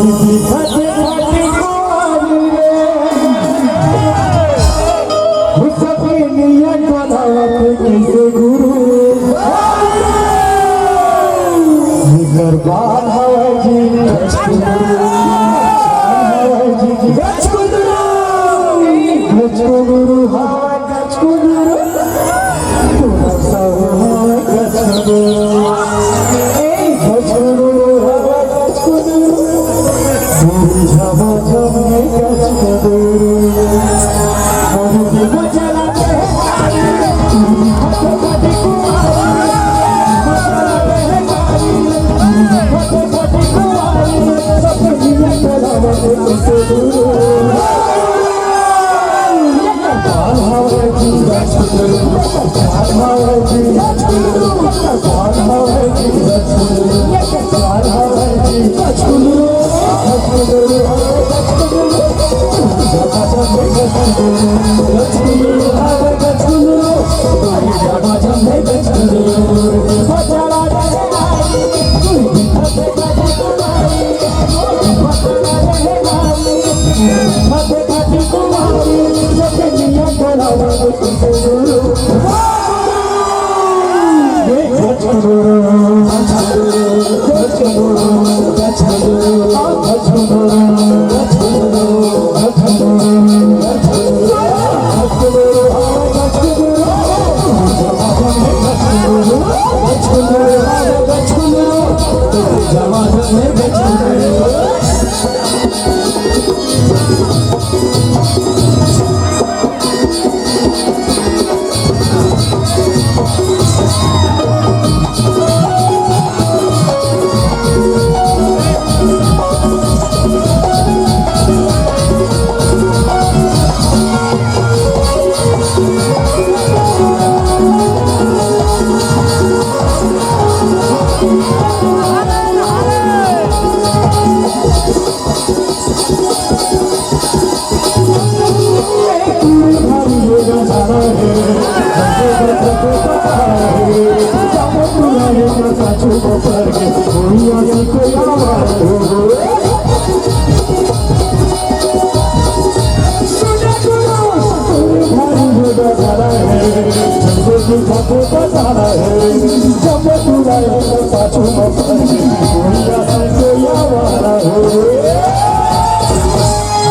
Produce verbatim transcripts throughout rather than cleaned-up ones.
दिखत फटकुआरी रे, हुसकी नियत बनावत कइसे गुरु। निकर बाल हवय जी, गचकुंदरू। हवय जी, गचकुंदरू। गचकुंदरू हवय, गचकुंदरू।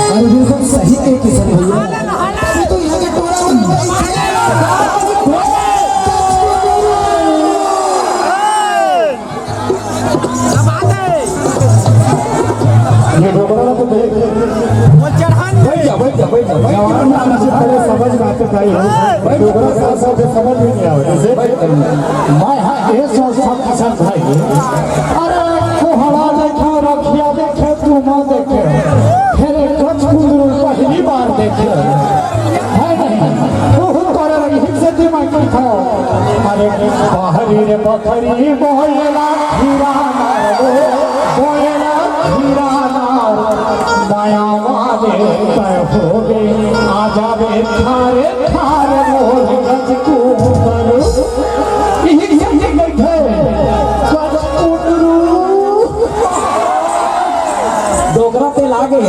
अरे बिल्कुल सही कहे किशन भैया। ये डोकरा तो देख। वो चढ़ान बैठ जा, बैठ जा, बैठ जा, बैठ जा। जवान आदमी से पहले समझ में आके भाई हो। भाई डोकरा साथ साथ समझ में नहीं आवे। जैसे मैं हाँ, ये सोच सब किसान भाई। अरे कोहड़ा देखे, रखिया देखे, तुमा देखे, फिर एक गच कुंदरू पहली बार देखे। है नहीं? तू करे रही हिंसे दिमाग की था। अरे बाहरी रे बकरी बोलेला खीरा नार, बोलेला खीरा नार। माया वाले तय होवे, आ जावे थारे, थारे मोर गच कुंदरू। यही, यही, यही बैठे। गच कुंदरू। डोकरा पे लागे।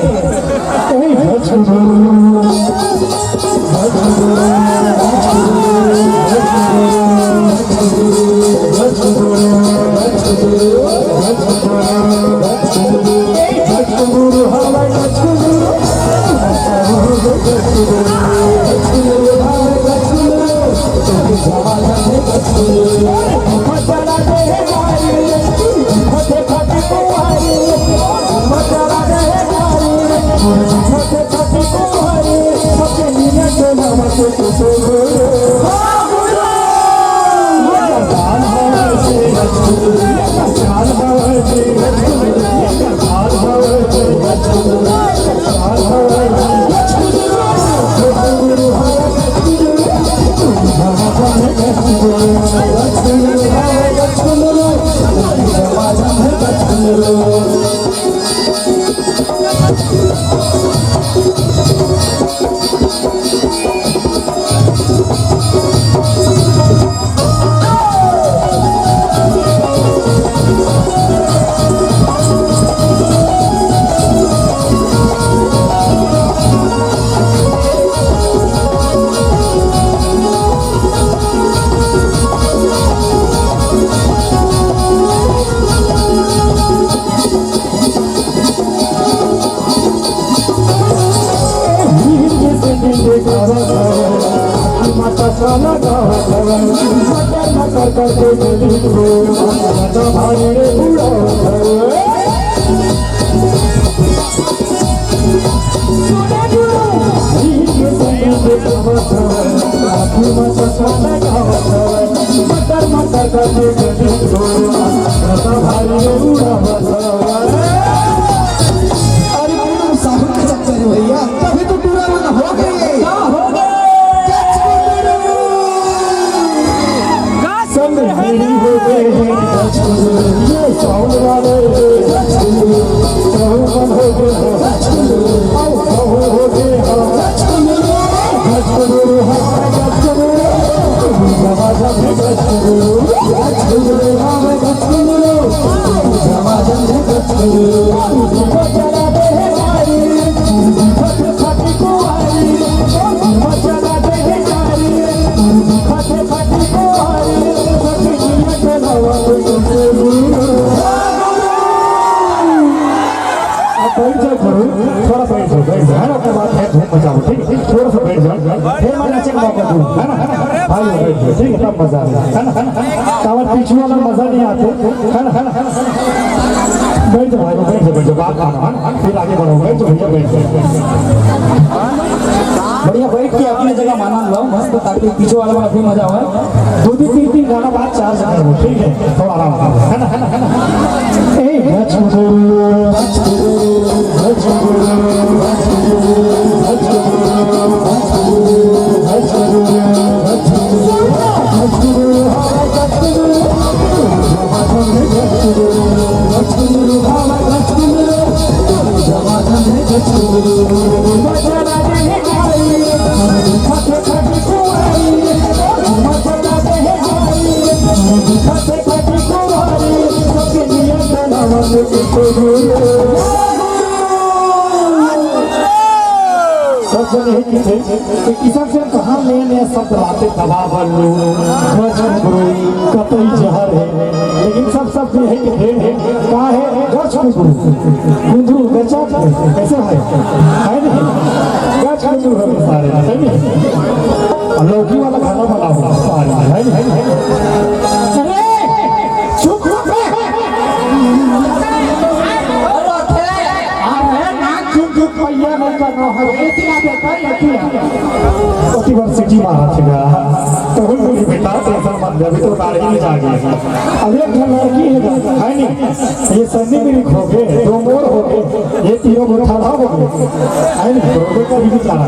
अरे पूनम साहब के चक्कर है भैया, तभी तो टूरा मन हो गए। का हो गए? संग मेरी हो गए हैं, ये साउंड वाले, साउंड बंद हो गए हैं। आओ, आओ, हो गए हैं। आप बैठ जाओ गुरु, थोड़ा बैठ जाओ, बैठ जाओ, है ना? अपने बात है, धूम मचाओ, ठीक है? थोड़ा सा बैठ जाओ, फिर मैं नाचे का मौका दूँ, है ना? भाई, बैठ जाओ, ठीक है? तब मजा आएगा, है ना? कावड़ पीछू वाला मजा नहीं आते, है ना? बैठ जाओ भाई, बैठ जाओ, बैठ जाओ, बात मानो, है ना? फिर आगे बढ़ो, बैठ जाओ भैया, बैठ जाओ। बढ़िया बैठ के अपने जगह माना लो, मस्त, ताकि पीछू वाला में भी मजा आवे। दो, तीन, तीन, तीन गाना बाद चार जगह हो, ठीक है? थोड़ा आराम करो, है ना, है ना, है ना? ए, सब जने यही कहिथे कि किशन सिंह कहाँ नया नया शब्द लाथे, दवा बल्लू, गज कुकरू, कतई जहर है, लेकिन सब शब्द यही के भेद है। का है? गज कुकरू, कुंदरू, गजा, कैसे है? है नहीं? गज कुकरू है सारे, है नहीं? और लौकी वाला खाना बना हुआ सारे, है नहीं? अरे, चुप, चुप रे। अरे, ना चुप, चुप, भैया नहीं करना है। एतिया बेटा, एतिया। ओती बर सीटी मारा थे ना। तो हुई बोली, "बेटा, टेंशन मत ले, अभी तो गाड़ी में जाके।" अब एक ठन लड़की है ना, है नहीं? ये सन्नी मेरी खो गए, दो मोर हो गए, ये तीनों को खड़ा हो गए। है नहीं? बरोबर का भी बेचारा।